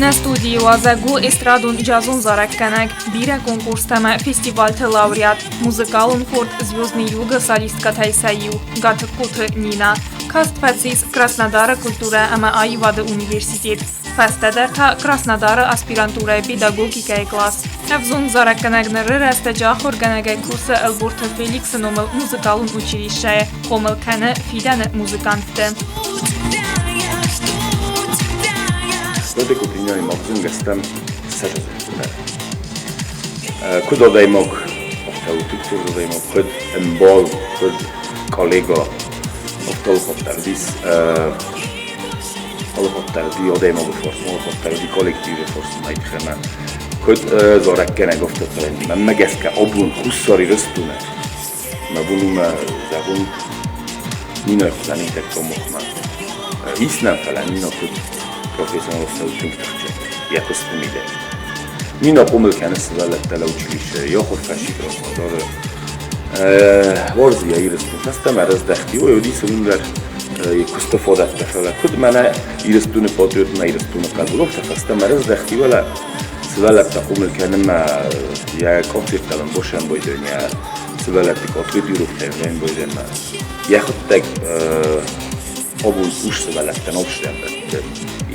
Нӕ студийы уазӕг у эстрадон джазон зарӕггӕнӕг, бирӕ конкурстӕ ӕмӕ фестивальты лауреат, музыкалон къорд «Звездный юг»-ы солисткӕтӕй сӕ иу Гатыгкоты Нина. Каст фӕцис Краснодары культурӕ ӕмӕ аивады университет. Фӕстӕдӕр та Краснодары аспирантурӕйы педагогикӕйы класс. Ӕвзонг зарӕггӕнӕг ныры рӕстӕджы ахуыргӕнӕгӕй кусы Ӕлборты Феликсы номыл музыкалон училищӕйы, хъомыл кӕны фидӕны музыкантты. Гатыгкоты Нинайы мах зонгӕ стӕм Куыд адӕймаг, афтӕ у тынг хорз адӕймаг, куыд ӕмбал, куыд коллега, афтӕ алыхатт дис алыхатт ди адӕймаджы фарсмӕ, алыхатт ди коллективы фарсмӕ ӕмӕ куыд зарӕггӕнӕг, афтӕ Мӕнмӕ гӕсгӕ абон Хуссар Ирыстоны мӕ бон у мӕ зӕгъун Нинайы хуызӕн интӕккӕ махмӕ ис нӕм, фӕлӕ Нина куыд профессионал цӕуы тынг тыхджын йӕ куысты мидӕг. Нина хъомыл кӕны сывӕллӕттӕ училищейы, йӕ ахуыр фӕци Краснодары. Уарзы йӕ Ирыстон. Фӕстӕмӕ ӕрӕздӕхти, ой, уыди сын уым дӕр куысты фадӕттӕ, фӕлӕ куыд мӕнӕ Ирыстоны патриот мӕ Ирыстоны хъӕбул, афтӕ фӕстӕмӕ ӕрӕздӕхти, уӕлӕ сывӕллӕттӕ хъомыл кӕнынмӕ йӕ концерттӕм босӕмбойдӕн, йӕ сывӕллӕтты къотридиуроктӕ фембойдӕнмӕ. Йӕхуыдтӕг абон ус сывӕллӕттӕн ӕфсӕн дӕтты,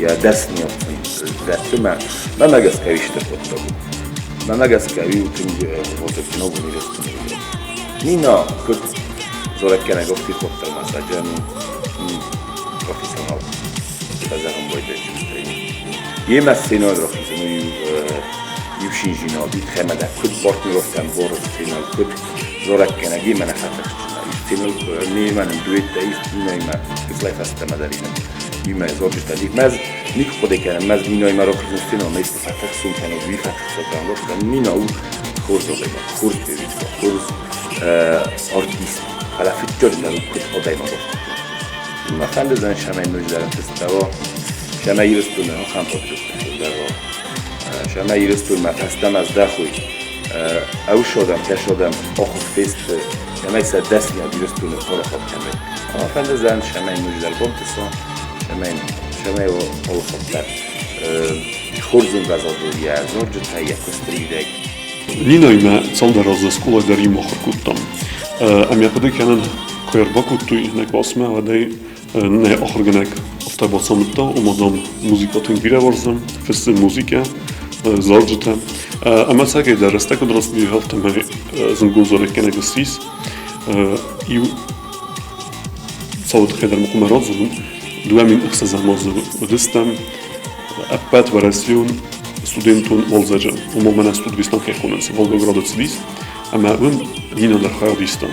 йӕ дӕсныйад сын дӕтты мӕ мӕнмӕ гӕсгӕ уый стыр хъуыддаг у. Мӕнмӕ гӕсгӕ уый у тынг вазыгджын абон Ирыстоны. Нина куыд зарӕггӕнӕг афтид кодта мӕ саджан у профессионал. Фӕзӕгъын байдайы чызджытӕй. Йемӕ сценӕйыл рахизын уый иу шинжинад, уый тыххӕй мӕ дӕ куыд партнеровтӕм бары сценӕйыл, куыд зарӕггӕнӕг йемӕ нӕ фӕтыхстджын. Сценӕйыл немӕ нын дуэттӕ ис, иннӕимӕ гыццылӕй фӕстӕмӕ дӕр иннӕ имӕ зарджытӕ. Мӕз никуы хъуыды кӕнын, мӕз Нинаимӕ рахизын сценӕйыл мӕ исты фӕтыхсын кӕнын, уый фӕтыхсын кӕнын. Нина у хорз адӕймаг, хорз певичка, хорз артист, фӕлӕ фыццаджыдӕр у куыд адӕймаг. Мӕ фӕндыдзӕн цӕмӕй ноджыдӕр ӕнтыстӕуа, цӕмӕй Ирыстоны ахӕм патриотты фылдӕр уа, цӕмӕй Ирыстонмӕ фӕстӕмӕ здӕхой ӕвсадӕм, кӕсадӕм ахуыр фесты, цӕмӕй сӕ дӕсныйад Ирыстоны парахат кӕной. Ӕмӕ фӕндыдзӕн, цӕмӕй ноджыдӕр бантыса, цӕмӕй цӕмӕй алыхатт дӕр хорз ӕмвӕзадыл йӕ зарджытӕ, йӕ куысты мидӕг. Нинаимӕ цалдӕр азы скъолайы дӕр иумӕ ахуыр кодтам. Ӕмӕ хъуыды кӕнын, куы ӕрбакодтой нӕ классмӕ, уӕд ӕй нӕ ахуыргӕнӕг афтӕ бацамыдта, ома, дам, музыкӕ тынг бирӕ уарзӕм, фыссы музыкӕ, зарджытӕ. Ӕмӕ цӕгӕйдӕр рӕстӕг куыд рацыди, афтӕмӕй зындгонд зарӕггӕнӕг ссис. Иу цауы тыххӕй дӕр ма хъуамӕ радзурон. 2006 азы уыдыстӕм ӕппӕтуӕрӕсеон студентон уалдзӕджы, ома мӕнӕ студвестан кӕй хонынц, Волгограды цыдис, ӕмӕ уым Нина дӕр хайад иста.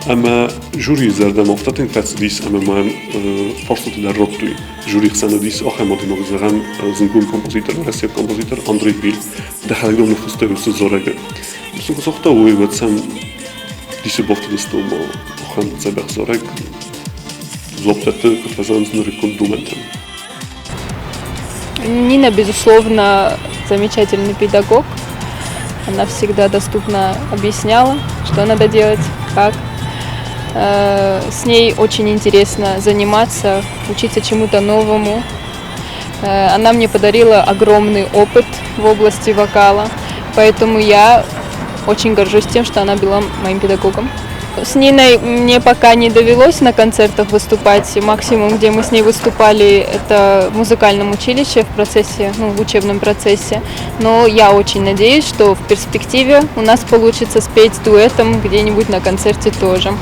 Ӕмӕ жюрийы зӕрдӕмӕ афтӕ тынг фӕцыдис, ӕмӕ ма фарстатӕ дӕр радтой. Жюри хсӕн уыдис ахӕм адӕймаг, зӕгъӕм, зындгонд композитор, уӕрӕсейаг композитор Андрей Биль. Дӕхӕдӕг дӕр ныффыстай уыцы зарӕгы. Цы куы загъта, уый уӕд сӕм дисы бафтыдысты, ома ахӕм дзӕбӕх зарӕг дзуапп дӕтты, куыд фӕзӕгъынц, нырыккон домӕнтӕн. Нина, безусловно, замечательный педагог. Она всегда доступно объясняла, что надо делать, как. С ней очень интересно заниматься, учиться чему-то новому. Она мне подарила огромный опыт в области вокала, поэтому я очень горжусь тем, что она была моим педагогом. С Ниной мне пока не довелось на концертах выступать. Максимум, где мы с ней выступали, это в музыкальном училище в процессе, ну, в учебном процессе. Но я очень надеюсь, что в перспективе у нас получится спеть дуэтом где-нибудь на концерте тоже.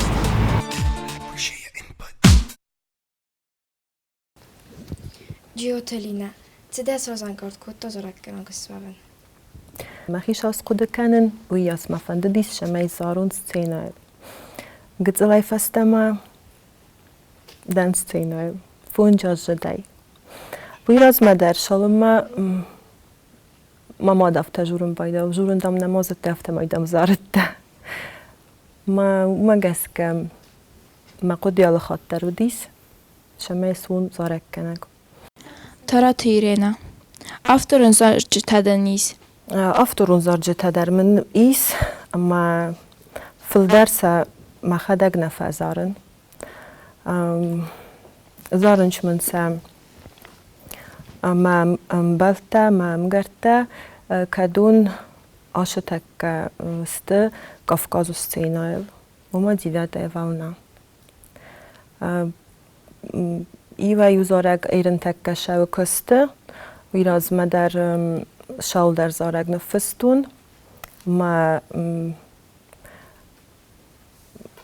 Джиоты Линӕ, цы дӕ сразӕнгард кодта зарӕггӕнӕг суӕвын? Мӕхи сас хъуыды кӕнын, уыйас мӕ фӕндыдис, цӕмӕй зарон сценӕйыл. Гыццылӕй фӕстӕмӕ дӕн сценӕйыл, фонджаззыдӕй. Уый размӕ дӕр цалынмӕ мӕ мад афтӕ дзурын байдыдта, дзурын, дам, нӕма зыдта, афтӕмӕй, дам, зарыдтӕ. Мӕ уымӕ гӕсгӕ мӕ хъуыды алыхатт дӕр уыдис, цӕмӕй суон зарӕггӕнӕг. Тараты Ирена. Авторон зарджытӕ дӕн ис? Авторон зарджытӕ дӕр мын ис, ӕмӕ фылдӕр сӕ мӕхӕдӕг нӕ фӕзарын. Зарынч мын сӕ Мӕ ӕмбӕлттӕ, мӕ ӕмгӕрттӕ, кӕдон ацы тӕккӕ сты Кавказы сценӕйыл, уымӕ Девятая волна. Иуӕй-иу зарӕг ӕрынтӕккӕ сӕуы куысты, уый размӕ дӕр цалдӕр зарӕг ныффыстон. Мӕ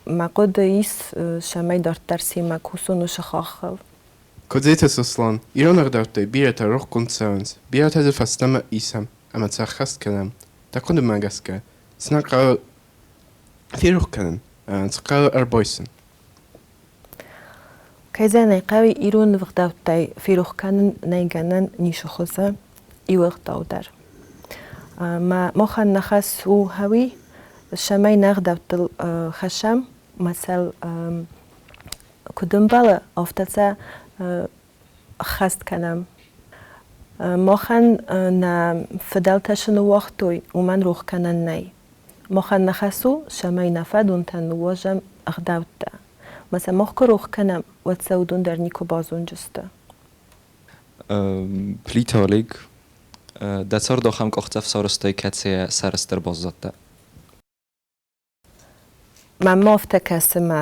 мӕ хъуыды ис, цӕмӕй дарддӕр семӕ кусон уыцы хаххыл. Кодзеты Сослан, ирон ӕгъдӕуттӕй бирӕтӕ рохгонд цӕуынц, бирӕтӕ дзы фӕстӕмӕ исӕм ӕмӕ сӕ ӕххӕст кӕнӕм. Дӕ хъуыдымӕ гӕсгӕ, цы нӕ хъӕуы ферох кӕнын, цы хъӕуы ӕрбайсын? Кӕй зӕгъын ӕй хъӕуы, ирон ӕгъдӕуттӕй ферох кӕнын нӕй гӕнӕн ницы хуызы иу ӕгъдау дӕр. Мӕ махӕн нӕ хӕс у хъӕуи, цӕмӕй нӕ ӕгъдӕуттыл хӕссӕм, мӕ куыд ӕмбӕлы, афтӕ сӕ ӕххӕст кӕнӕм. Махӕн нӕ фыдӕлтӕ цы ныууагътой, уымӕн рох кӕнӕн нӕй. Махӕн нӕ хӕс у, цӕмӕй нӕ фӕдонтӕн ныууадзӕм ӕгъдӕуттӕ. Мӕ сӕ мах куы рох кӕнӕм, уӕд сӕ уыдон дӕр никуы базондзысты. Плиты Олег, дӕ цард ахӕм къахдзӕф сарӕзтай, кӕцыйӕ сӕрыстыр баззадтӕ? Мӕнмӕ афтӕ кӕсы, мӕ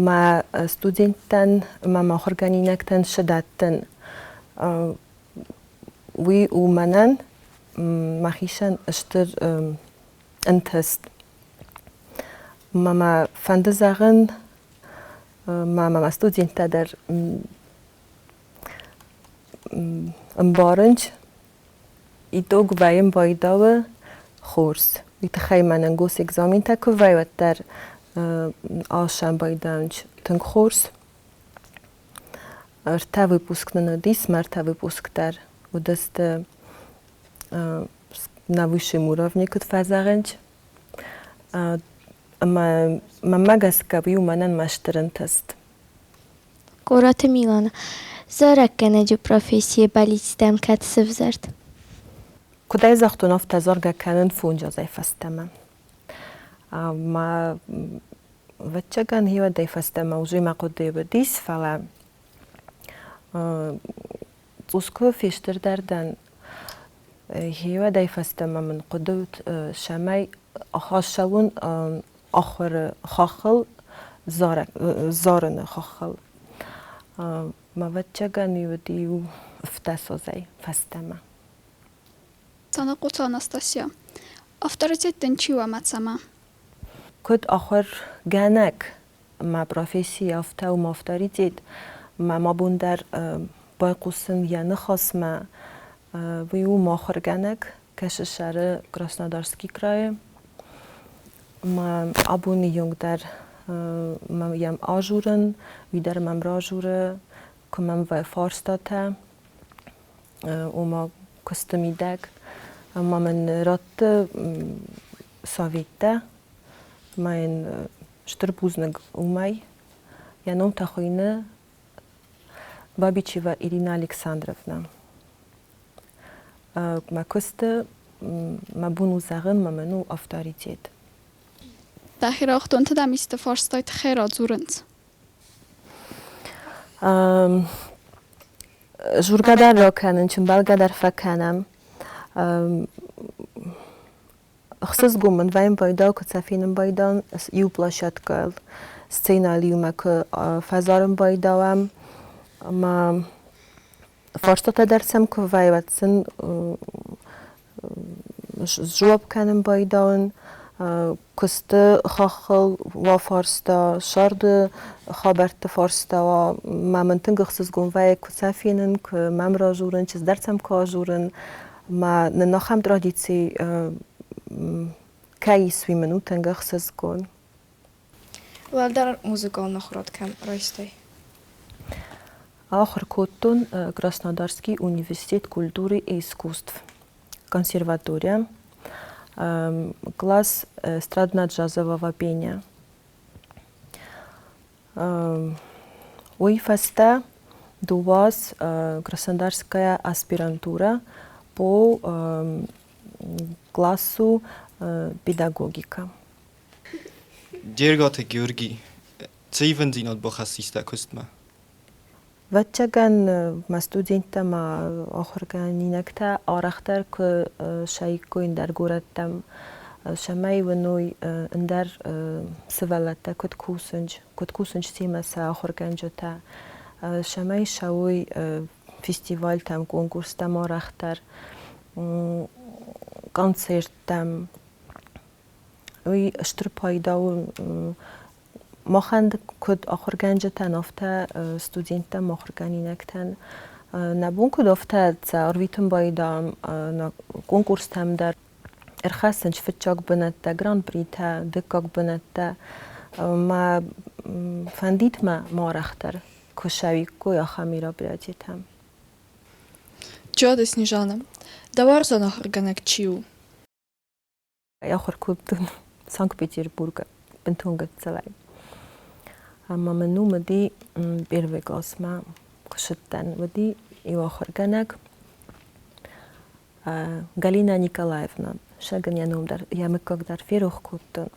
мӕ студенттӕн ӕмӕ мӕ ахуыргӕнинӕгтӕн цы дӕттын, уый у мӕнӕн мӕхицӕн стыр ӕнтыст. Мӕ мӕ фӕнды зӕгъын, мӕ мӕ студенттӕ дӕр ӕмбарынц, Итог вӕййын байдауы хорз. Уый тыххӕй мӕнӕн госэкзаментӕ куы вӕййы, уӕддӕр алсӕм байдауынц тынг хорз. Ӕртӕ выпуск нын уыдис, мӕ ӕртӕ выпуск дӕр уыдысты на высшем уровне, куыд фӕзӕгъынц. Ӕмӕ мӕнмӕ гӕсгӕ уый у мӕнӕн мӕ стыр ӕнтыст. Къораты Милана, зарӕггӕнӕджы профессийы бӕллицтӕм кӕд сывзӕрд? Куыд ӕй загътон, афтӕ заргӕ кӕнын фондз азӕй фӕстӕмӕ. Мӕ ӕвӕццӕгӕн, уӕдӕй фӕстӕмӕ уже мӕ хъуыдыйы уыдис, фӕлӕ цъус куы фестырдӕр дӕн, уӕдӕй фӕстӕмӕ мын хъуыды уыд, цӕмӕй ахӕссӕуын ахуыры хаххыл, зарыны хаххыл. Мӕ ӕвӕццӕгӕн, уыд иу ӕфтӕсозӕй фӕстӕмӕ. Санахъоты Анастасия. Авторитет дын чи у ӕмӕ цӕмӕ? Куыд ахуыргӕнӕг, мӕ професси афтӕ у мӕ авторитет, мӕ мӕ бон дӕр байхъусын йӕ ныхасмӕ. Уый у мӕ ахуыргӕнӕг, кӕсы сӕры Краснодарский крайы. Мӕ абоны онг дӕр йӕм ажурын, уый дӕр мӕм ражуры, куы мӕм вӕййы фарстатӕ, ома куысты мидӕг. Ӕмӕ мын радты советтӕ, ӕмӕ йын стыр бузныг уымӕй. Йӕ ном та хуыйны Бабичева Ирина Александровна. Мӕ куысты мӕ бон у зӕгъын, мӕ мын у авторитет. Дӕхи рӕгъдонты дӕм исты фарстай тыххӕй радзурынц? Жургӕ дӕр ракӕнын, чымбӕлгӕ дӕр фӕкӕнӕм. Ӕхсызгон мын вӕййын байдау, куы сӕ фенын байдауын иу площадкӕйыл, сценӕйыл иумӕ куы фӕзарын байдауӕм ӕмӕ фарстатӕ дӕр сӕм куы вӕййы, уӕд сын сжуапп кӕнын байдауын. Куысты хаххыл уа фарста, сӕрды хабӕртты фарста уа, мӕ мын тынг ӕхсызгон вӕййы, куы сӕ фенын, куы мӕм ражурын, чыздӕр сӕм куы ажурын. Ма нын ахӕм традици кӕй ис, уый мын у тынг ӕхсызгон. Уӕлдӕр музыкалон ахуырад кӕм райстай? Ахуыр кодтон Краснодарский университет культуры и искусств, консерватория, класс эстрадно-джазового пения. Уый фӕстӕ дыууӕ Краснодарская аспирантура по классу педагогика. Дергаты Георгий, цы ивындзинад бахӕссис дӕ куыстмӕ? Ӕвӕццӕгӕн, мӕ студенттӕ ма ахуыргӕнинӕгтӕ арӕхдӕр куы саиккой ӕндӕр горӕттӕм, цӕмӕй уыной ӕндӕр сывӕллӕттӕ куыд кусынц, куыд кусынц семӕ сӕ ахуыргӕнджытӕ, цӕмӕй цӕуой фестивальтӕм, конкурстӕм арӕхдӕр, концерттӕм. Уый стыр пайда у махӕн куыд ахуыргӕнджытӕн, афтӕ студенттӕм, ахуыргӕнинӕгтӕн. Нӕ бон куыд афтӕ сӕ ӕрвитын байдам нӕ конкурстӕм дӕр. Ӕрхӕссынц фыццаг бынӕттӕ, гран-притӕ, дыккаг бынӕттӕ. Мӕ фӕндид мӕ ма арӕхдӕр куы цӕуиккой ахӕм мероприятитӕм. Джоты Снежана, дӕ уарзон ахуыргӕнӕг чи у? Ахуыр кодтон Санкт-Петербургы бынтон гыццылӕй. Ӕмӕ мын уым уыди первый классмӕ куы цыдтӕн, уыди иу ахуыргӕнӕг Галина Николаевна. Сӕгын йӕ ном дӕр, йӕ мыггаг дӕр ферох кодтон.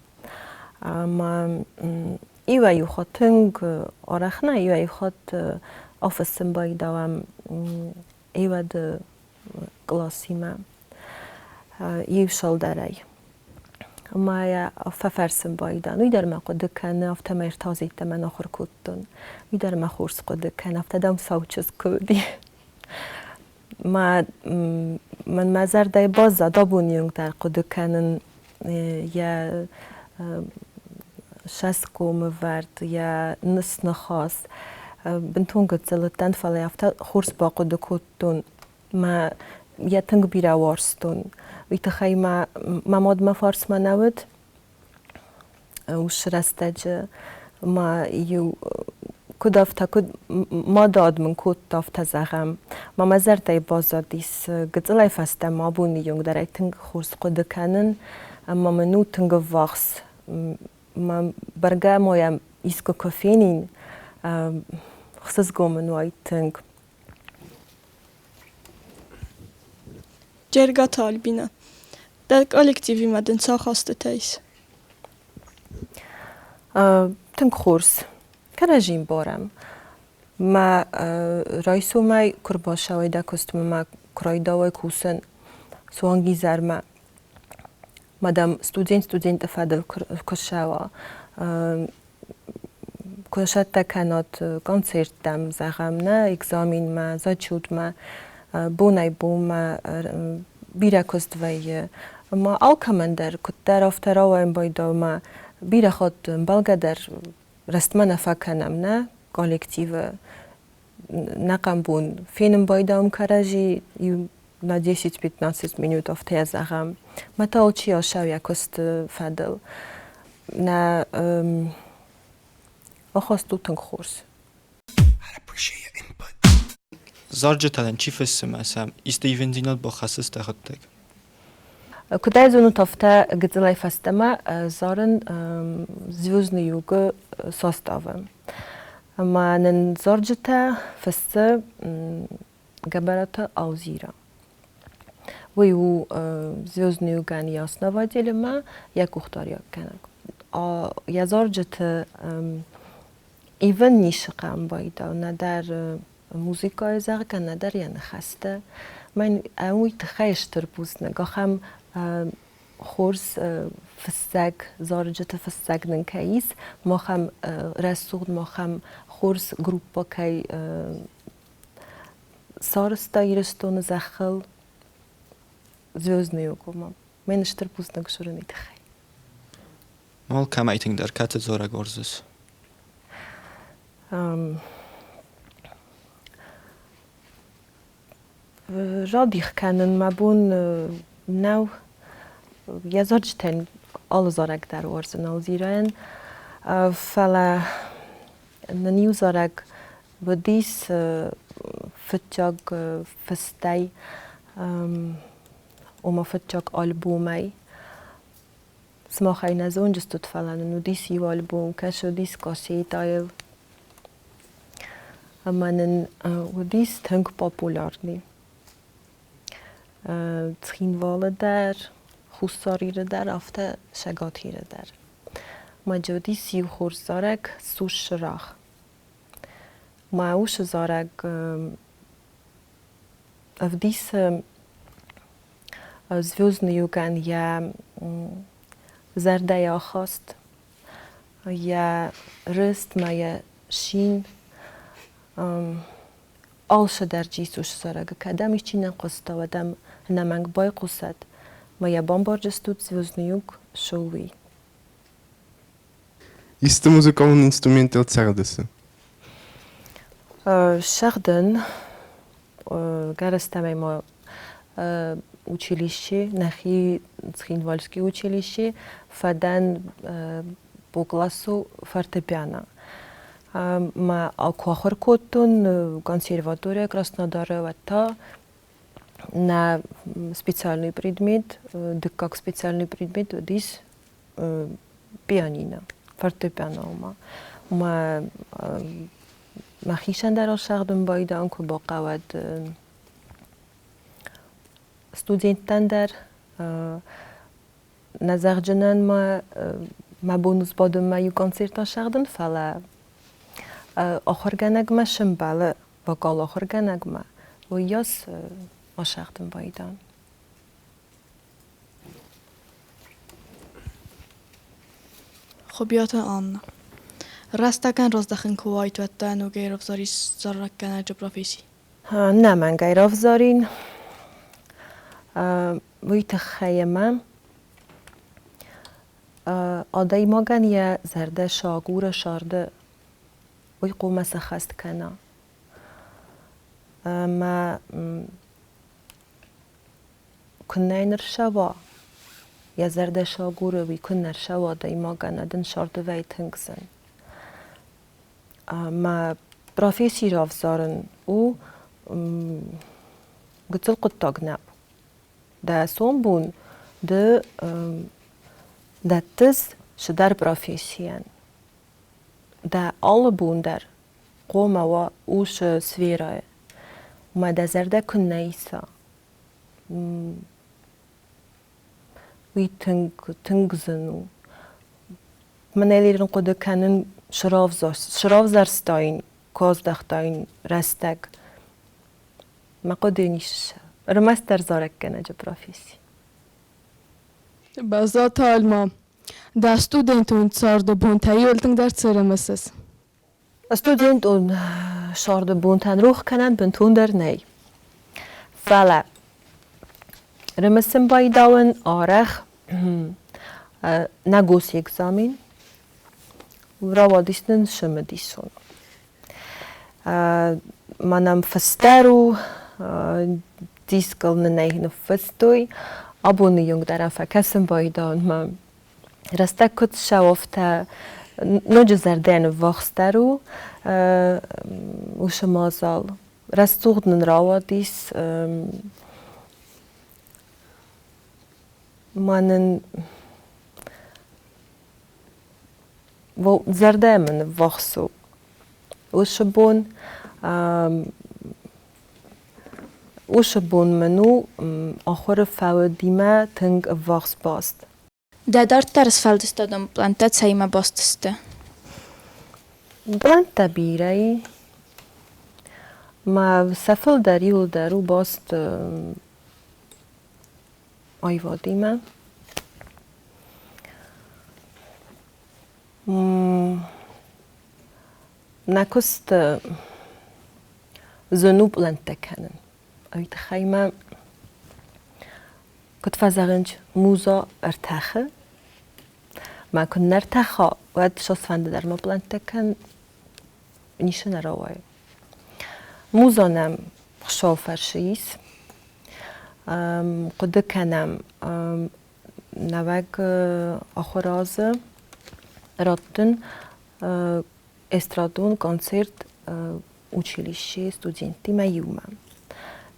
Ӕмӕ иуӕй-иу хатт тынг арӕх нӕ, иуӕй-иу хатт афыссын байдауӕм иуӕды къласимӕ иу сӕлдарӕй. Ӕмӕ йӕ фӕфӕрсын байдан. Уый дӕр мӕ хъуыды кӕны, афтӕмӕй ӕртадзӕйттӕ мӕн ахуыр кодтон. Уый дӕр мӕ хорз хъуыды кӕны, афтӕ дам сау чызг куы уыди. Мӕ мӕн мӕ зӕрдӕйы баззад абоны онг дӕр хъуыды кӕнын йӕ цӕсгомы вӕрд, йӕ ныхас. Бынтон гыццыл уыдтӕн, фӕлӕ афтӕ хорз бахъуыды кодтон. Мӕ йӕ тынг бирӕ уарзтон. Уый тыххӕй мӕ мӕ мад мӕ фарсмӕ нӕ уыд уыцы рӕстӕджы. Мӕ иу куыд афтӕ, куыд мадад мын кодта, афтӕ зӕгъӕм. Мӕ мӕ зӕрдӕйы баззадис гыццылӕй фӕстӕмӕ абоны онг дӕр ӕй тынг хорз хъуыды кӕнын ӕмӕ мын у тынг ӕввахс. Мӕ бӕргӕ ма йӕм искуы куы фенин, ӕхсызгон мын уаид тынг. Джергаты Альбинӕ, дӕ коллективимӕ дын цы ахастытӕ ис? Тынг хорз. Кӕрӕдзи ӕмбарӕм. Мӕ райсомӕй куы рбацӕуай дӕ куыстмӕ мӕ куы райдауай кусын суанг изӕрмӕ, мадам студент студенты фӕдыл куы ссӕуа, куы сӕттӕ кӕнат концерттӕм, зӕгъӕм, нӕ экзаменмӕ, зачетмӕ, бонӕй-бонмӕ бирӕ куыст вӕййы. Ӕмӕ алкӕмӕн дӕр куыддӕр афтӕ рауайын байдауы мӕ бирӕ хатт ӕмбӕлгӕ дӕр рӕстмӕ нӕ фӕкӕнӕм нӕ коллективы. Нӕхъӕн бон фенын байдауӕм кӕрӕдзи иу на 10-15 минут афтӕ зӕгъӕм. Мӕ та алчи ацӕуы йӕ куысты фӕдыл. Нӕ ахаст у тынг хорз. Зарджытӕ дын чи фыссы мӕ сӕм исты ивындзинад бахӕссыс дӕхӕдӕг? Куыд ӕй зонут, афтӕ гыццылӕй фӕстӕмӕ зарын Звездный юг-ы составы. Ӕмӕ нын зарджытӕ фыссы Гӕбӕраты Алзира. Уый у Звездный юг-ӕн йӕ основатель ӕмӕ йӕ къухдариуӕггӕнӕг. Йӕ зарджыты ивӕн ницы къам байдау, нӕдӕр музыкӕйы зӕгъгӕ, нӕдӕр йӕ ныхӕстӕ. Мӕн уый тыххӕй стыр бузныг. Ахӕм хорз фыссӕг, зарджыты фыссӕг нын кӕй ис, махӕм рӕсугъд, махӕм хорз группӕ кӕй сарӕзта Ирыстоны зӕххыл Звездный угомӕ. Мӕн стыр бузныг сурыны тыххӕй. Мол, кӕмӕй тынгдӕр кӕцы дзорӕг уарзыс? Радих кӕнын мӕ бон нӕу. Йӕ зарджытӕн алы зарӕг дӕр уарзын Алзирӕйӕн. Фӕлӕ нын иу зарӕг уыдис фыццаг фыстӕй, ома фыццаг альбомӕй. Сымахӕй нӕ зонджыстут, фӕлӕ нын уыдис иу альбом, кӕцы уыдис кассетӕйыл. Ӕмӕ нын уыдис тынг популярный. Цхинвалы дӕр, Хуссар Иры дӕр, афтӕ Цӕгат Иры дӕр. Мӕ уыдис иу хорз зарӕг «Сусрагъ». Мӕ усы зарӕг ӕвдисы Звездный югӕн йӕ зӕрдӕйы ахаст, йӕ рыст мӕ йӕ цин. Алцыдӕр Джисусы зарӕгы кӕдӕм исчи нӕ хъуыста, уӕд ӕм ӕнӕмӕнг байхъусӕд, мӕ йӕ бамбардзыстут Звездный юг цы у, уый. Исты музыкалон инструменттыл цӕгъдыс? Цӕгъдын гӕрӕстӕмӕй ма училище, нӕхи Цхинвальский училище фӕдӕн по классу фортепиано. Мӕ куы ахуыр кодтон консерватория Краснодары, уӕд та нӕ специальный предмет, дыккаг специальный предмет уыдис пианино, фортепиано ома. Мӕ мӕхицӕн дӕр ӕрцӕгъдын байдайын куы бахъӕуӕд студенттӕн дӕр. Нӕ зӕгъджынӕн ма мӕ бон у сбадынмӕ иу концерт ацӕгъдын, фӕлӕ ахуыргӕнӕгмӕ сӕмбӕлы, вокал ахуыргӕнӕгмӕ, уыйас ацӕгъдын байдайын. Хуыбиаты Анна. Рӕстӕгӕн раздӕхын куы уаид, уӕд та ногӕй равзарис зарӕггӕнӕджы професси? Нӕмӕнгӕй равзарин. Уый тыххӕй ӕмӕ адӕймагӕн йӕ зӕрдӕ цы агуры сӕрды, уый хъуамӕ сӕххӕст кӕна. Ӕмӕ Куыннӕ йын ӕрцӕуа, йӕ зӕрдӕ цы агуры, уый куыннӕ ӕрцӕуа адӕймагӕн, уӕд ын сӕрдывӕй тынг зын. Мӕ професси равзарын у гыццыл хъуыддаг нӕу. Дӕ сомбон ды дӕттыс цыдӕр профессийӕн. Дӕ алы бон дӕр хъуамӕ уа уыцы сферӕйы. Ӕмӕ дӕ зӕрдӕ куыннӕ иса, уый тынг, тынг зын у. Мӕнӕ лерын хъуыды кӕнын сравзӕрстаин, куы аздӕхтаин рӕстӕг. Мӕ хъуыдыйы ис ӕрмӕстдӕр зарӕггӕнӕджы професси. Бӕззаты Альма, дӕ студентон царды бонтӕ иуыл тынгдӕр цы ӕрымысыс? Студентон сӕрды бонтӕн рох кӕнӕн бынтондӕр нӕй. Фӕлӕ рымысын байдауын арӕх нӕ госэкзамен рауадис нын цымыдисон. Мӕнӕн фӕстӕр у, дискыл нын ӕй ныффыстой. Абоны онг дӕр ӕм фӕкӕсын байдауын мӕ рӕстӕг куыд цӕуы, афтӕ ноджы зӕрдӕ ныввахсдӕр у уыцы мадзал. Рӕсугъд нын рауадис, ма нын зӕрдӕ мын ныввахс у. Уыцы бон Уыцы бон мын у ахуыры фӕудимӕ тынг ӕввахс баст. Дӕ дарддӕры сфӕлдыстадон пълӕнттӕ цӕимӕ баст сты? Пълӕнттӕ бирӕ и. Мӕ сӕ фылдӕр иуылдӕр у баст аивадимӕ. Нӕ куыст зын у пълӕнттӕ кӕнын. Уый тыххӕй мӕ, куыд фӕзӕгъынц, муза ӕртӕхы. Мӕ куы нӕ ртӕха, уӕд цасфӕнды дӕр ма пълӕнттӕ кӕн, ницы нӕ рауайы. Муза нӕм Хуыцауы фӕрцы ис. Хъуыды кӕнӕм, нӕуӕг ахуырадзы раттын эстрадон концерт училищейы студенттимӕ иумӕ.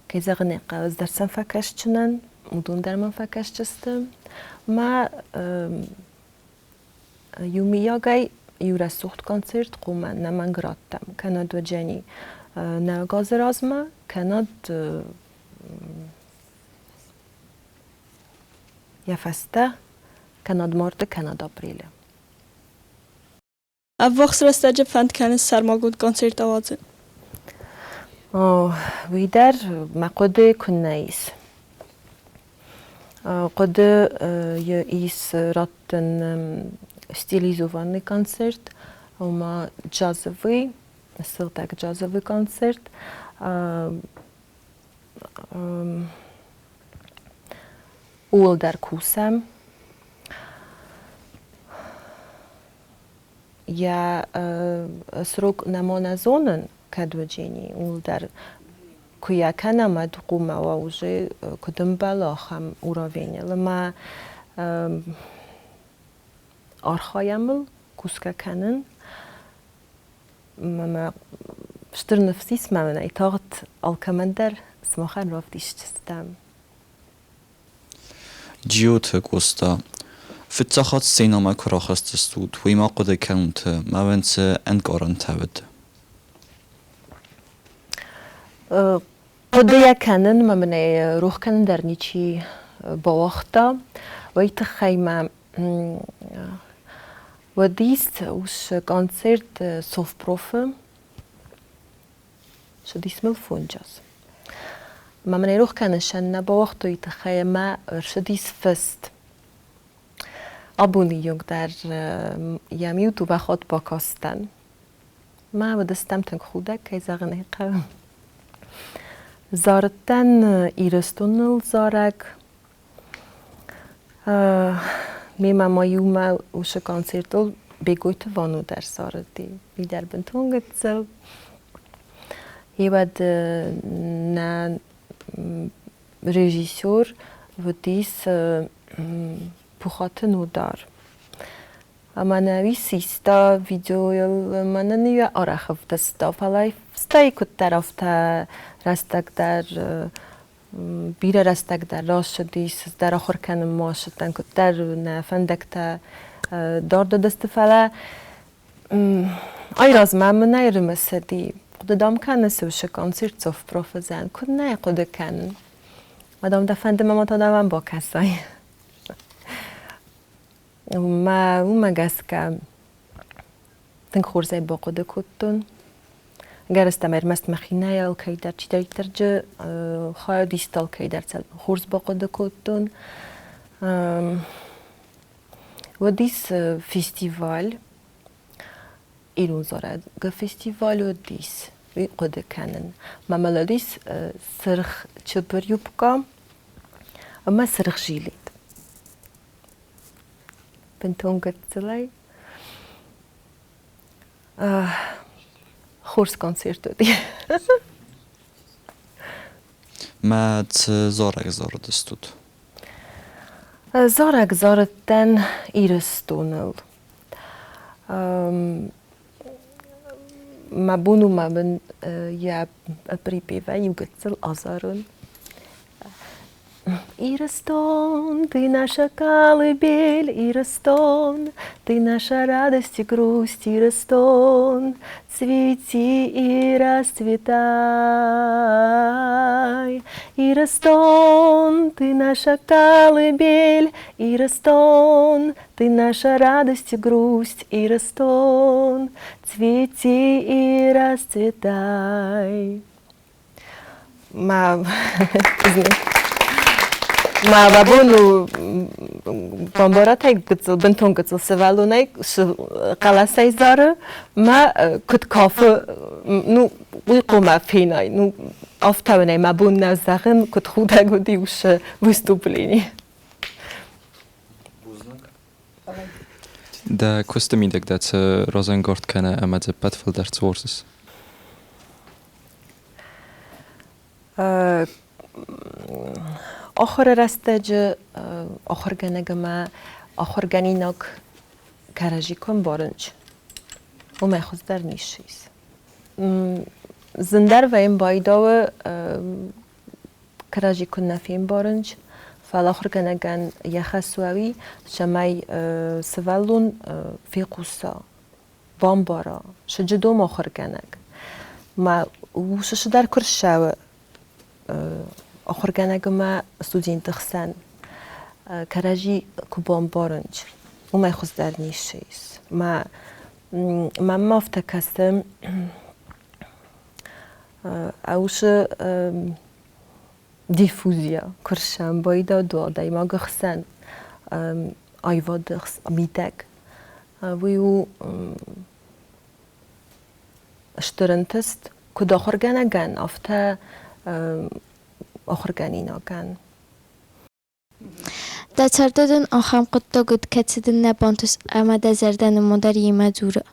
Кӕй зӕгъын ӕй хъӕуы, ӕз дӕр сӕм фӕкӕсджынӕн, уыдон дӕр мӕм фӕкӕсдзысты. Мӕ иумийагӕй иу рӕсугъд концерт хъуамӕ нӕмӕнг раттӕм, кӕнӕд уыдзӕни нӕ газы размӕ, кӕнӕд йӕ фӕстӕ, кӕнӕд марты, кӕнӕд апрелы. Ӕввахс рӕстӕджы фӕнд кӕныс сӕрмагонд концерт ауадзын? Уый дӕр мӕ хъуыды куыннӕ ис. Хъуыды ис раттын стилизованный концерт, ома джазовый, сыгъдӕг джазовый концерт. Ууыл дӕр кусӕм. Йӕ срок нӕма нӕ зонын, кӕд уыджени, ууыл дӕр куы йӕ кӕнӕм, ӕд хъумӕ уа уже куыд ӕмбӕлы, ахӕм уровеньыл. Ӕмӕ архайӕм ыл, кусгӕ кӕнын. Мӕ стыр ныфс ис мӕнӕй тагъд алкӕмӕн дӕр сымахӕн равдисдзыстӕм. Джиоты Къоста, фыццаг хатт сценӕмӕ куы рахызтыстут, уый ма хъуыды кӕнут, ӕмӕ уын цы ӕнкъарӕнтӕ уыд? Хъуыдыйӕ кӕнын мӕ мын ӕй рох кӕнын дӕр ничи бауагъта. Уый тыххӕй мӕ уыдис ус концерт Совпрофы Цыдис мыл фонджаз. Ӕмӕ мын ӕй рох кӕнын сӕн нӕ бауагътой тыххӕй ӕмӕ ӕрцыдис фыст. Абоны онг дӕр йӕм иу дыууӕ хатт бакастӕн. Мӕ уыдыстӕм тынг худӕг, кӕй зӕгъын ӕй хъӕуы. Зарыдтӕн Ирыстоныл зарӕг. Мемӕ ма иумӕ уыцы концертыл Бегойты Вано дӕр зарыди. Уый дӕр бынтон гыццыл. Еуӕд нӕ режиссер уыдис Пухаты Нодар. Ӕмӕ нӕ уый систа видеойыл, ӕмӕ нын йӕ арӕх ӕвдыста, фӕлӕ стӕй куыддӕр афтӕ рӕстӕг дӕр бирӕ рӕстӕг дӕр рацыдис, дӕр ахуыр кӕнынмӕ ацыдтӕн, куыддӕр нӕ фӕндӕгтӕ дард уыдысты, фӕлӕ ай размӕ мын ӕрымысыди, хъуыды дам кӕныс уыцы концерт Совпрофызӕн, куыд нӕ хъуыды кӕнын. Мадам, дӕ фӕнды мӕ та дӕм бакӕсай. Мӕ уымӕ гӕсгӕ тынг хорзӕй бахъуыды кодтон. Ӕгӕрыстӕмӕй ӕрмӕст мӕхи нӕ алкӕйдӕр чидӕриддӕр хайад иста алкӕйдӕр хорз бахъуыды кодтон. Уыдис фестиваль, ирон зарӕгы фестиваль уыдис, уый хъуыды кӕнын. Мӕ уыдис сырх чыбыр юбка ӕмӕ сырх жилет. Бынтон гыццылӕй. Хорз концерт уыди. Мӕ цы зарӕг зарыдыстут? Зарӕг зарыдтӕн Ирыстоныл. Мӕ бон у мӕ бын йӕ припевӕй иу гыццыл азарын. Ирыстон, ты наша колыбель, Ирыстон, ты наша радость и грусть, Ирыстон, цвети и расцветай. Ирыстон, ты наша колыбель, Ирыстон, ты наша радость и грусть, Ирыстон, цвети и расцветай. Мӕ мӕ бабон у бамбаратӕй гыццыл, бынтон гыццыл сывӕллонӕй хъӕлӕсӕй зары, мӕ куыд кафы, ну, уый хъуамӕ фенай. Ну, афтӕмӕй мӕ бон нӕ зӕгъын, куыд худӕг уыди уыцы выступлени. Дӕ куысты мидӕг дӕ цы разӕнгард кӕны ӕмӕ дзы ӕппӕт фылдӕр цы уарзыс? Ахуыры рӕстӕджы ахуыргӕнӕг ӕмӕ ахуыргӕнинаг кӕрӕдзи куы ӕмбарынц, уымӕй хуыздӕр ницы ис. Зындӕр вӕййын байдауы кӕрӕдзи куы нӕ фембарынц, фӕлӕ ахуыргӕнӕгӕн йӕ хӕс у ӕви, цӕмӕй сывӕллон фехъуса, бамбара, сыджыдом ахуыргӕнӕг. Мӕ усы цыдӕр куы рцӕуы ахуыргӕнӕг ӕмӕ студенты хсӕн, кӕрӕдзи куы бамбарынц, уымӕй хуыздӕр ницы ис. Мӕ мӕнмӕ афтӕ кӕсы. Ӕусы диффузия куы рсӕмбӕлд адӕймагы хсӕн аивады мидӕг. Уый у стыр ӕнтыст куыд ахуыргӕнӕгӕн, афтӕ ахуыргӕнинагӕн. Дӕ царды дын ахӕм хъуыддаг уыд, кӕцы дын нӕ бантыст ӕмӕ дӕ зӕрдӕ ныммондар йемӕ дзуры?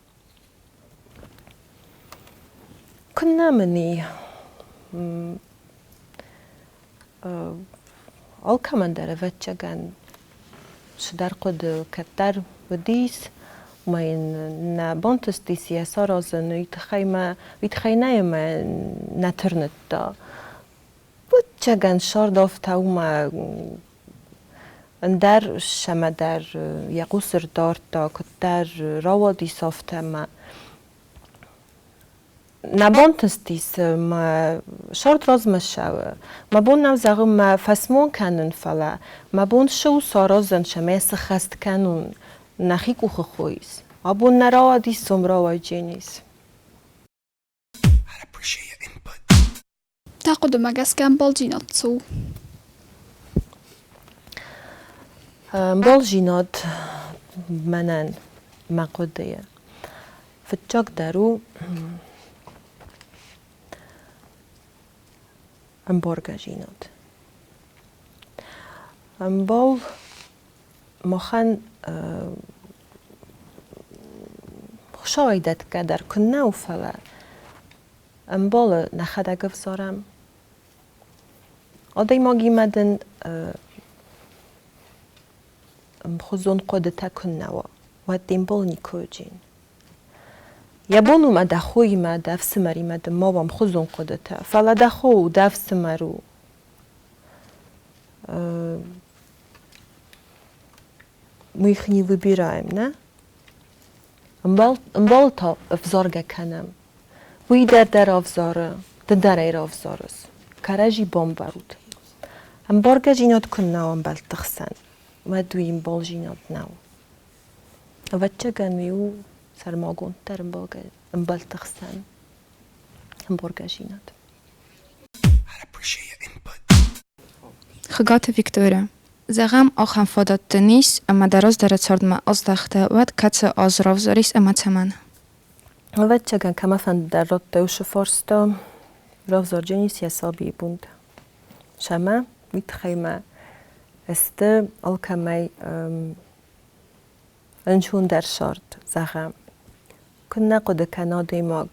Куыннӕ мын и. Алкӕмӕн дӕр, ӕвӕццӕгӕн, цыдӕр хъуыды кӕддӕр уыдис, ӕмӕ йын нӕ бантыстис йӕ саразын, уый тыххӕй мӕ, уый тыххӕй нӕ ӕмӕ нӕ тырныдта. Ӕвӕццӕгӕн, сӕрд афтӕ у мӕ ӕндӕр цӕмӕдӕр йӕ хъус ӕрдардта, куыддӕр рауадис афтӕ ӕмӕ нӕ бантыстис мӕ сӕрд размӕ ссӕуы. Мӕ бон нӕу зӕгъын мӕ фӕсмон кӕнын, фӕлӕ мӕ бон цы у саразын, цӕмӕй сыххӕст кӕнон нӕхи къухы хойыс. Абон нӕ рауадис, сом рауайдженис. Дӕ хъуыдымӕ гӕсгӕ ӕмбалдзинад цы у? Ӕмбалдзинад мӕнӕн мӕ хъуыдыйы фыццагдӕр у ӕмбаргӕдзинад. Ӕмбал махӕн Хуыцауӕй дӕтгӕ дӕр куыннӕ у, фӕлӕ ӕмбалы нӕхӕдӕг ӕвзарӕм. Адӕймагимӕ дын ӕмхуызон хъуыдытӕ куыннӕ уа, уӕд де мбал никуы уыджин. Йӕ бон у мӕ дӕ хоимӕ, дӕ ӕфсымӕримӕ дын ма уа ӕмхуызон хъуыдытӕ, фӕлӕ дӕ хо у, дӕ ӕфсымӕр у. Мы их не выбираем, нӕ? Ӕмбал та ӕвзаргӕ кӕнӕм. Уый дӕр дӕ равзары, ды дӕр ӕй равзарыс. Кӕрӕдзи бамбарут. Ӕмбаргӕдзинад куыннӕ у ӕмбӕлтты хсӕн, уӕд уый ӕмбалдзинад нӕу. Ӕвӕццӕгӕн, уый у сӕрмагонддӕр ӕмбӕлтты хсӕн ӕмбаргӕдзинад. Хуыгаты Виктория. Зӕгъӕм, ахӕм фадат дын ис, ӕмӕ дӕ раздӕры цардмӕ аздӕхтӕ, уӕд кӕцы аз равзарис ӕмӕ цӕмӕн? Ӕвӕццӕгӕн, кӕмӕфӕнды дӕр радта уыцы фарста, равзарджынис йӕ сабийы бонтӕ. Сӕмӕ уый тыххӕй мӕ сты алкӕмӕй ӕнцондӕр цард, зӕгъӕм. Куыннӕ хъуыды кӕна адӕймаг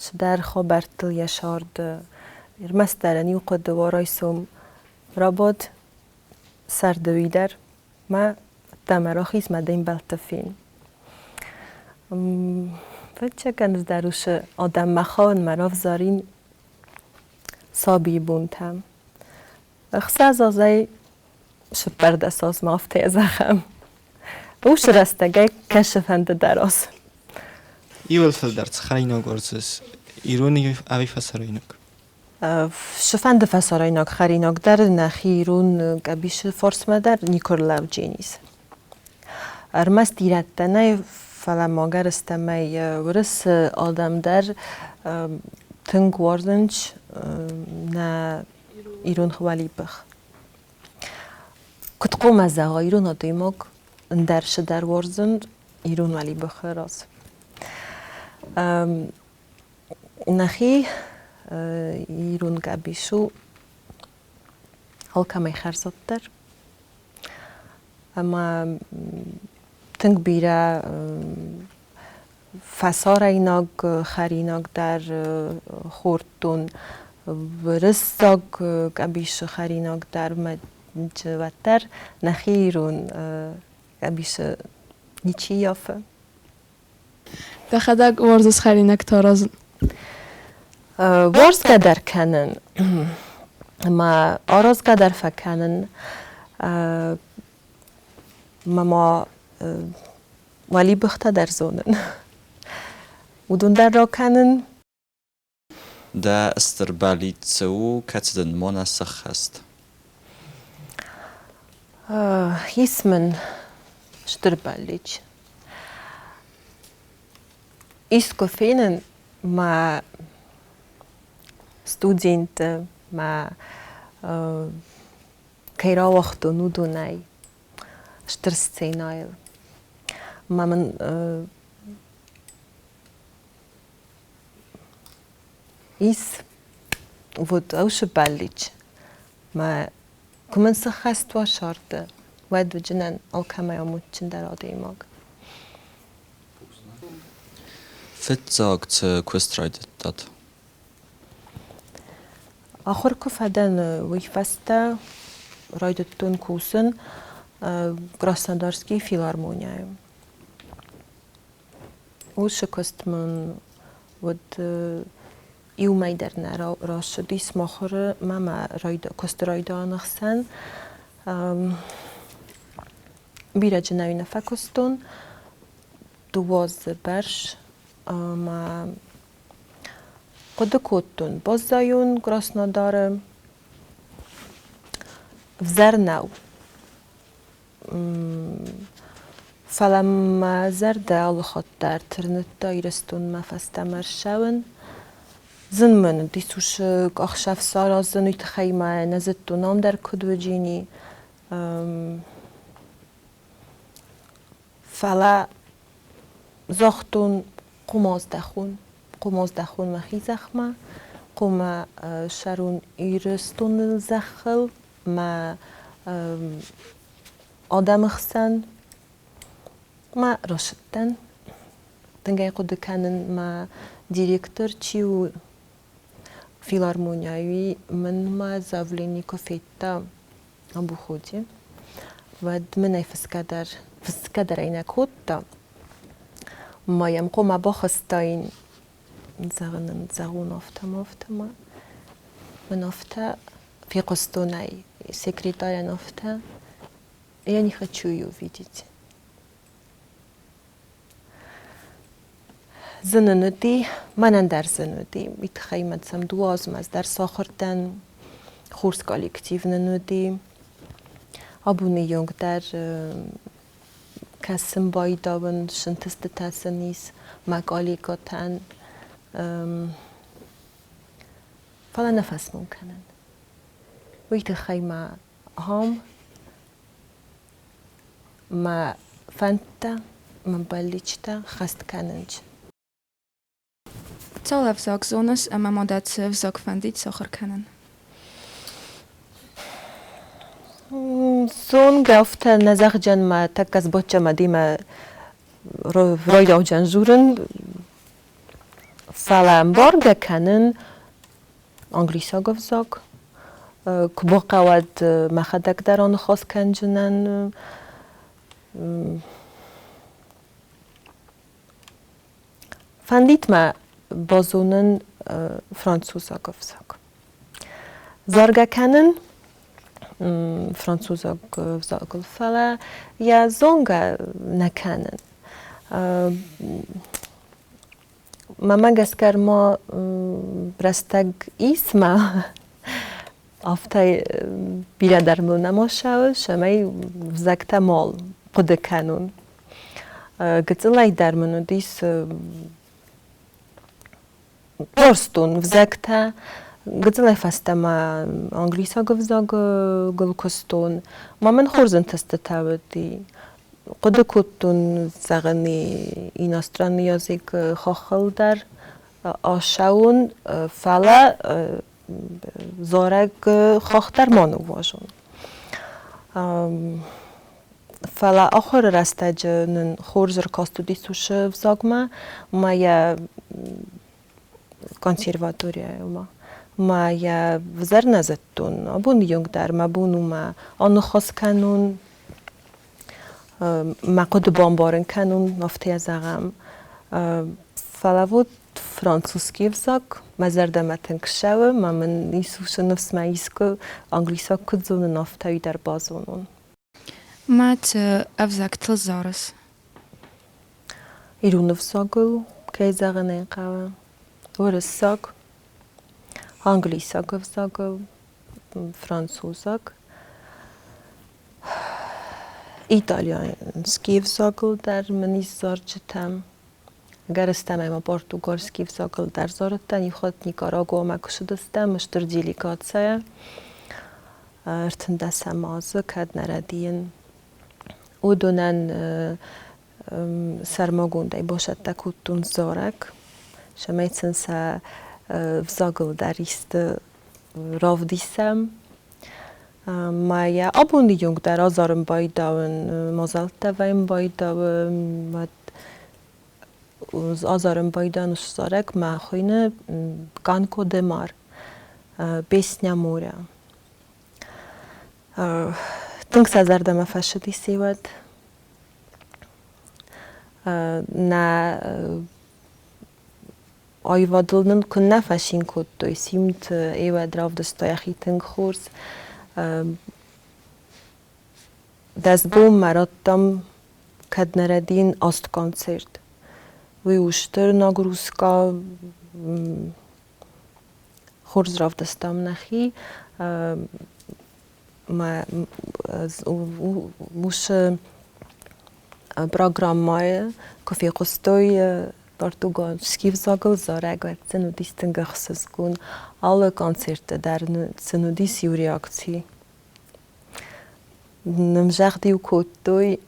цыдӕр хабӕрттыл йӕ царды, ӕрмӕстдӕр ын иу хъуыды уа райсом рабад сӕрды уый дӕр мӕ ӕддӕмӕ рахиз мӕ де мбӕлтты фен. Ӕвӕццӕгӕн ӕз дӕр уыцы адӕммӕ хауын мӕ равзарин сабийы бонтӕм. Ӕхсӕз азӕй 14 азмӕ афтӕ зӕгъӕм. Уыцы рӕстӕгӕй кӕсы фӕнды дӕр аз. Иуыл фылдӕр цы хӕринаг уарзыс, ирон ӕви фӕсарӕйнаг? Цыфӕнды фӕсарӕйнаг хӕринаг дӕр нӕхи ирон къӕбисы фарсмӕ дӕр никуы рлӕудженис. Ӕрмӕст ирӕттӕ нӕй, фӕлӕ ма гӕрыстӕмӕй уырысы адӕм дӕр тынг уарзынц нӕ ирон уӕлибых. Куыд хъуамӕ зӕгъа ирон адӕймаг ӕндӕр цыдӕр уарзын ирон уӕлибыхы раз. Нӕхи ирон къӕбис у алкӕмӕй хӕрзаддӕр ӕмӕ тынг бирӕ фӕсарӕйнаг хӕринаг дӕр хордтон, уырыссаг къӕбисы хӕринаг дӕр мӕ уӕддӕр нӕхи ирон къӕбисы ничи ййафы. Дӕхӕдӕг уарзыс хӕринӕгтӕ аразын? Уарзгӕ дӕр кӕнын ӕмӕ аразгӕ дӕр фӕкӕнын. Мӕ ма уӕлибыхтӕ дӕр зонын. Уыдон дӕр ракӕнын. Дӕ стыр бӕллиц цы у, кӕцы дын ма нӕ сӕххӕст? Ис мын стыр бӕллиц. Искуы фенын мӕ студентты, мӕ кӕй рауагътон, уыдонӕй стыр сценӕйыл. Мӕ мын ис вот ӕусы бӕллиц. Мӕ куы мын сыххӕст уа сӕрды, уӕд уыдзынӕн алкӕмӕй амондджындӕр адӕймаг. Фыццаг цы куыст райдыдтат? Ахуыр куы фӕдӕн, уый фӕстӕ райдыдтон кусын Краснодарский филармонияйы. Уыцы куыст мын уыд иу мӕй дӕр нӕ рацыдис мыхуыры мӕ мӕ куысты райдайӕны хсӕн. Бирӕ джынӕй нӕ фӕкуыстон, дыууӕ дзы бӕрц ӕмӕ хъуыды кодтон, баззайон Краснодары. Ӕвзӕр нӕу. Фӕлӕ мӕ зӕрдӕ алыхатт дӕр тырныдта Ирыстонмӕ фӕстӕмӕ ссӕуын. Зын мын уыдис уыцы ӕхсӕв саразын, уый тыххӕй мӕ нӕ зыдтон, ам дӕр куыд уыджини. Фӕлӕ загътон, хъуамӕ аздӕхон, хъуамӕ аздӕхон мӕхи зӕхмӕ, хъуамӕ ссарон Ирыстоны зӕххыл мӕ адӕмы хсӕн. Мӕ рӕсыдтӕн. Тынг ӕй хъуыды кӕнын, мӕ директор чи у филармонияйы, мын мӕ заявлени куы федта Абухоти, уӕд мын ӕй фысгӕ дӕр, фысгӕ дӕр ӕй нӕ кодта. Ма йӕм хъуамӕ бахастаин, зӕгъын ын, зӕгъон афтӕ-ма, афтӕ-ма. Мын афтӕ фехъуыстон ӕй секретарӕн афтӕ, я не хочу ее видеть. Зын ын уыди, мӕнӕн дӕр зын уыди. Уый тыххӕй мӕ сӕм дыууӕ азмӕ ӕз дӕр сахуыр дӕн, хорз коллектив нын уыди. Абоны онг дӕр кӕсын байдауын, сынтыстытӕ сын ис мӕ коллегӕтӕн. Фӕлӕ нӕ фӕсмон кӕнын. Уый тыххӕй ма ахӕм мӕ фӕндтӕ, мӕ бӕллицтӕ хӕст кӕнынц. Цал ӕвзаг зоныс ӕмӕ ма дӕ цы ӕвзаг фӕндид сахуыр кӕнын? Зонгӕ афтӕ нӕ зӕгъдзӕн мӕ тӕккӕ сбочча мадимӕ райдауджан дзурын, фӕлӕ ӕмбаргӕ кӕнын англисаг ӕвзаг. Куы бахъӕуӕд мӕхӕдӕг дӕр аныхас кӕнджынӕн. Фӕндид мӕ базонын французаг ӕвзаг. Заргӕ кӕнын французаг ӕвзагыл, фӕлӕ йӕ зонгӕ нӕ кӕнын. Мӕмӕ гӕсгӕ ма рӕстӕг ис ма афтӕ бирӕ дӕр мыл нӕма ссӕуы, цӕмӕй взӕгтӕ мал хъуыды кӕнон. Гыццылӕй дӕр мын уыдис уарзтон взӕгтӕ. Гыццылӕй фӕстӕмӕ англисаг ӕвзагыл куыстон. Ма мын хорз ӕнтыстытӕ уыди. Хъуыды кодтон, зӕгъын, иностранный язык хаххыл дӕр ацӕуын, фӕлӕ зарӕг хах дӕр ма ныууадзон. Фӕлӕ ахуыры рӕстӕджы нын хорз ӕркаст уыдис уыцы ӕвзагмӕ, ӕмӕ йӕ консерваторийӕ ма йӕ взӕр нӕ зыдтон. Абоны онг дӕр мӕ бон у мӕ аныхас кӕнон, мӕ хъуыды бамбарын кӕнон, афтӕ йӕ зӕгъӕм. Фӕлӕ вот французский ӕвзаг мӕ зӕрдӕмӕ тынг ссӕуы, мӕ мын ис уыцы ныфс мӕ искуы англисаг куыд зонын, афтӕ уый дӕр базонон. Ма цы ӕвзӕгтыл зарыс? Ирон ӕвзагыл, кӕй зӕгъын ӕй хъӕуы, уырыссаг, англисаг ӕвзагыл, французаг, итальянский ӕвзагыл дӕр мын ис зарджытӕ. Ӕгӕрыстӕмӕй ма португальский ӕвзагыл дӕр зарыдтӕн, иу хатт Никарагуамӕ куы цыдыстӕм стыр делегацийӕ 13-ӕм азы, кӕд нӕ рӕдийын, уыдонӕн сӕрмагондӕй басӕттӕ кодтон зарӕг, цӕмӕй сын сӕ взагыл дӕр исты равдисӕм. Ма йӕ абоны онг дӕр азарын байдауын, мадзӕлттӕ вӕййын байдауын, азарын байдауын зарӕг мӕ хуыйны «Канко де мар», «Песня моря». Тынг сӕ зӕрдӕмӕ фӕцыдис уӕд. Нӕ аивадыл нын куыннӕ фӕцин кодтой, Симд ӕвӕд равдыста йӕхи тынг хорз. Дӕс бонмӕ радтам, кӕд нӕ рӕдийын, аст концерт. Уый у стыр нагрузка, хорз равдыстам нӕхи. Уыцы программӕйы куы фехъуыстой португальский ӕвзагыл зарӕг, уӕд сын уыдис тынг ӕхсызгон. Алы концертты дӕр сын уыдис иу реакци. Нымзагъд-иу кодтой,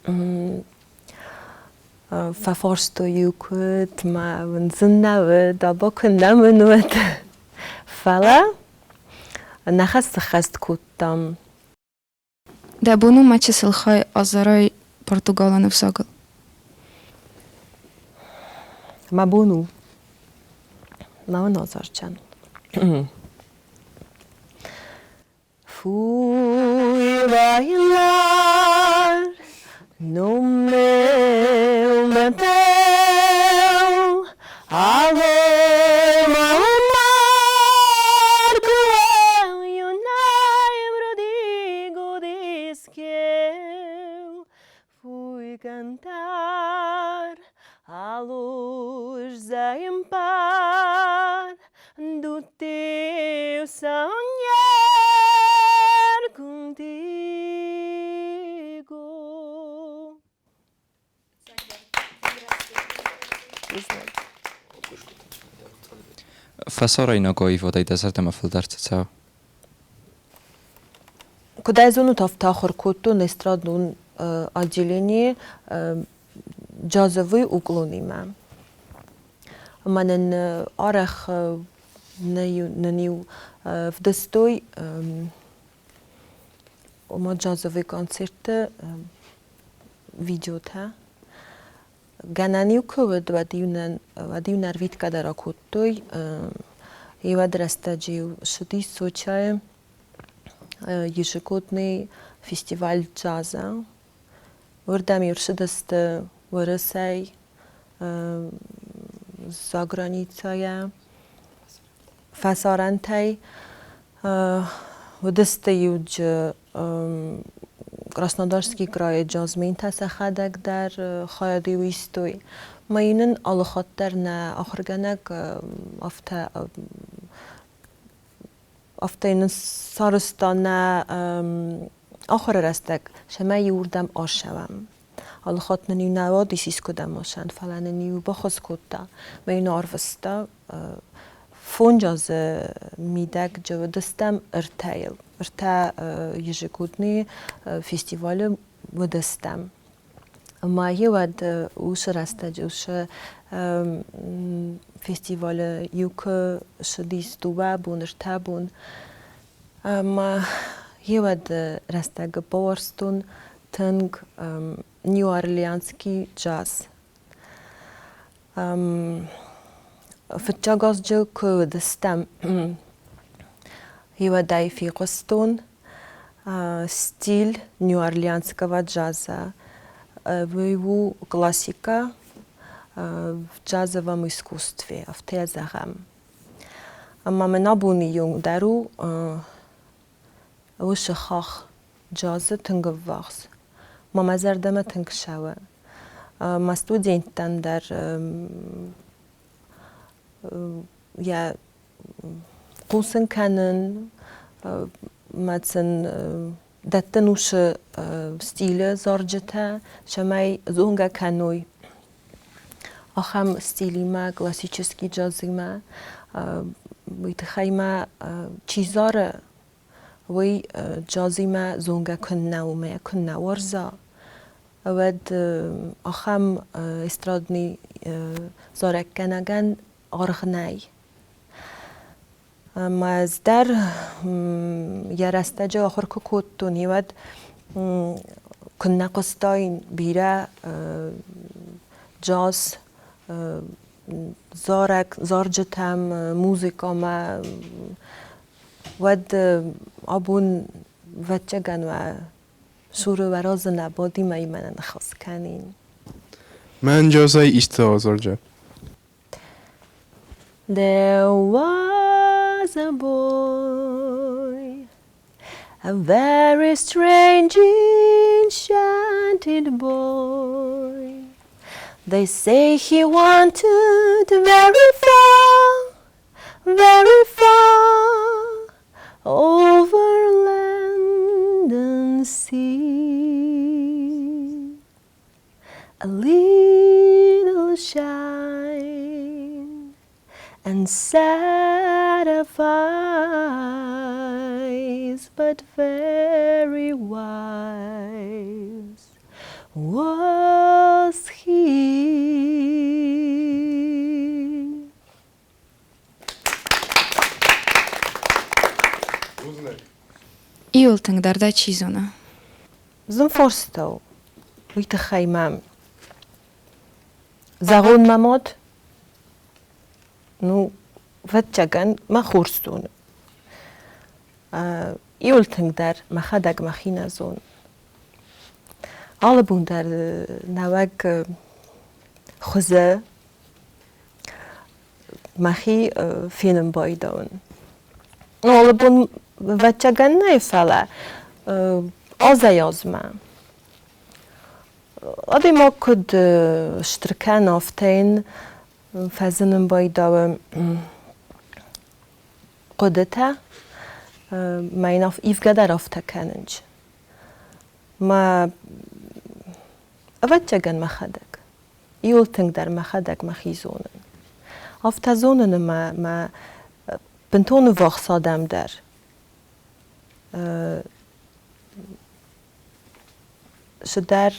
фӕфарстой-иу куыд, ма уын зын нӕ уыд, абон куыннӕ мын уыд. Фӕлӕ нӕ хӕс сыххӕст кодтам. Дӕ бон у мӕ чысыл хай азарай португалон ӕвзагыл? Мӕ бон у. Мӕ уын азарджан. Fui bailar no meu mantel a lama o marco eu e o lembro digo diz que eu fui cantar à luz da impar do teu sonhar contigo. Фӕсарӕйнаг аивадӕй дӕ зӕрдӕмӕ фылдӕр цы цӕуы? Куыд ӕй зонут, афтӕ ахуыр кодтон эстрадон отделенийы джазовый уклонимӕ. Ӕмӕ нын арӕх нын-иу вдыстой ома джазовый концертты видеотӕ. Гӕнӕн-иу куы уыд, уӕд-иу нын уӕд-иу нӕ ӕрвитгӕ дӕр акодтой. Иуӕд рӕстӕджы-иу ссыдис Сочӕйы ежегодный фестиваль джаза. Уырдӕм-иу ӕрцыдысты Уӕрӕсӕй, заграницӕйӕ, фӕсарӕнтӕй. Уыдысты-иу Краснодарский крайы джазминтӕ сӕхӕдӕг дӕр хайад-иу истой. Мӕ нын алыхатт дӕр нӕ ахуыргӕнӕг афтӕ афтӕ нын сарӕзта нӕ ахуыры рӕстӕг, цӕмӕй иуырдӕм ацӕуӕм. Алыхатт нын-иу нӕ уадис искуыдӕм ацӕуын, фӕлӕ нын-иу баххуыс кодта. Мӕ-иу арвыста фондз азы мидӕг уыдыстӕм ӕртӕйыл. Ӕртӕ ежегодный фестивалы уыдыстӕм. Ӕмӕ уӕд уыцы рӕстӕджы уыцы фестивалы иу куы ссыдис дыууӕ бон, ӕртӕ бон. Ӕмӕ уӕд рӕстӕг бауарзтон тынг Нью-Орлеанский джаз. Фыццаг азджы куы уыдыстӕм, уӕдӕй фехъуыстон стиль нью-орлеанского джаза. Уый у классикӕ в джазовом искусстве, афтӕ зӕгъӕм. Ӕмӕ мын абоны онг дӕр у уыцы хахх джазы тынг ӕввахс. Мӕ мӕ зӕрдӕмӕ тынг цӕуы. Мӕ студенттӕн дӕр йӕ хъусын кӕнын, мӕ сын дӕттын уыцы стилы зарджытӕ, цӕмӕй зонгӕ кӕной. Ахӕм стилимӕ, классический джазимӕ. Уый тыххӕй ма чи зары, уый джазимӕ зонгӕ куыннӕ у мӕ куыннӕ уарза, уӕд ахӕм эстрадный зарӕггӕнӕгӕн аргъ нӕй. Ӕмӕ ӕз дӕр йӕ рӕстӕджы ахуыр куы кодтон, уӕд куыннӕ хъуыстаин бирӕ джаз, зарӕг, зарджытӕм, музыкӕмӕ, уӕд абон, ӕвӕццӕгӕн, уӕ цуры уӕ разы нӕ бадимӕ имӕ нӕ ныхас кӕнин. Мӕн джазӕй исты азарджы. There was a boy, a very strange, enchanted boy. They say he wanted very far, very far over land and sea. A little shine and sad of eyes, but very wise was he. Иуыл тынгдӕр дӕ чи зоны? Зын фарста у. Уый тыххӕй мӕм зӕгъон мӕ мад, ну, ӕвӕццӕгӕн, мӕ хорз зоны. Иуыл тынгдӕр мӕхӕдӕг мӕхи нӕ зонын. Алы бон дӕр нӕуӕг хуызы мӕхи фенын байдауын. Ну, алы бон ӕвӕццӕгӕн нӕй, фӕлӕ азӕй-азмӕ. Адӕймаг куыд стыр кӕны, афтӕ йын фӕзынын байдауы хъуыдытӕ, мӕ йын ивгӕ дӕр афтӕ кӕнынц. Мӕ ӕвӕццӕгӕн мӕхӕдӕг. Иуыл тынгдӕр мӕхӕдӕг мӕхи зонын. Афтӕ зонын ӕмӕ мӕ бынтон ӕввахс адӕм дӕр цыдӕр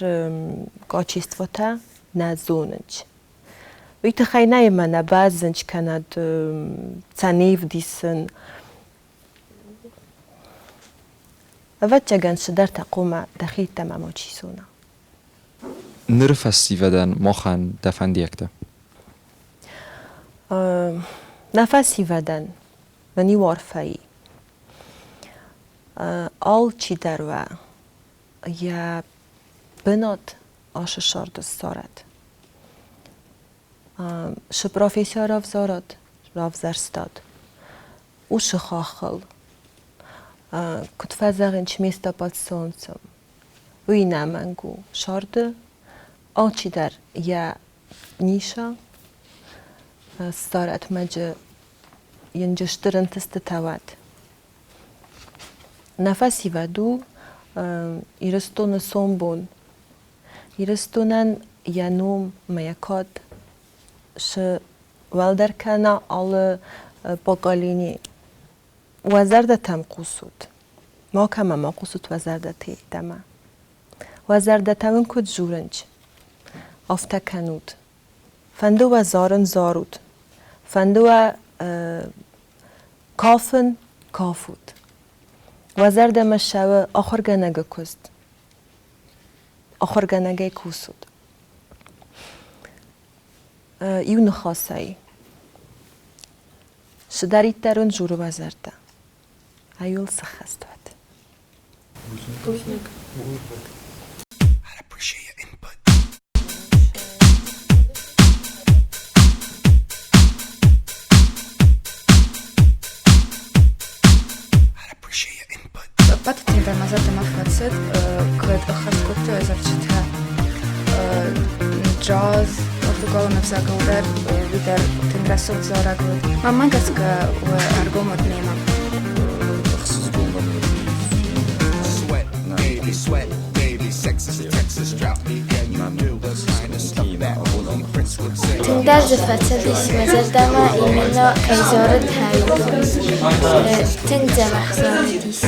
качествотӕ нӕ зонынц. Уый тыххӕй нӕ ӕмӕ нӕ бӕззынц кӕнӕд сӕ не вдисын. Ӕвӕццӕгӕн, цыдӕртӕ хъуамӕ дӕхи йеддӕмӕ мачи зона. Ныры фӕсивӕдӕн махӕн дӕ фӕндиӕгтӕ? Нӕ фӕсивӕдӕн мын иу арфӕ и. Алчидӕр уӕ йӕ бынат ашы сӕрды ссарӕд. Шы профессия равзарат, равзӕрстат, уышы хаххыл, куыд фӕзӕгъынц, место под солнцем. Уый ӕнӕмӕнг у сӕрды алчидӕр йӕ ниша ссарӕд мӕджы йын стыр ӕнтыстытӕ уӕд. Нӕ фӕсивӕд у Ирыстоны сомбон. Ирыстонӕн йӕ ном ӕмӕ йӕ кад цы уӕлдӕр кӕна алы поколени. Уӕ зӕрдӕтӕм хъусут. Макӕмӕ ма хъусут уӕ зӕрдӕты йеддӕмӕ. Уӕ зӕрдӕтӕ уын куыд дзурынц, афтӕ кӕнут. Фӕнды уӕ зарын зарут, фӕнды уӕ кафын кафут. Уӕ зӕрдӕмӕ ссӕуы ахуыргӕнӕгы куыст. Ахуыргӕнӕгӕй кусут. Иу ныхасӕй, цыдӕриддӕр уын дзуры уӕ зӕрдӕ, ай уыл сыххӕст уӕд. Бузныг. I'd appreciate your input. I'd appreciate your input. Ӕппӕты тынгдӕр мӕ зӕрдӕмӕ фӕцыд, куыд ӕххӕст кодтой зарджытӕ джаз, португалон ӕвзагыл дӕр, уый дӕр тынг рӕсугъд зарӕг уыд. Мӕнмӕ гӕсгӕ ӕргом уыд мемӕ. Sweat, baby, sweat, baby. Sex is a Texas drought. Me and you do the kind of stuff that only Prince would say. Тынгдӕр дзы фӕцыдис мӕ зӕрдӕмӕ именно кӕй зарыд Хӕй. Тынг дзӕбӕх зарыдис.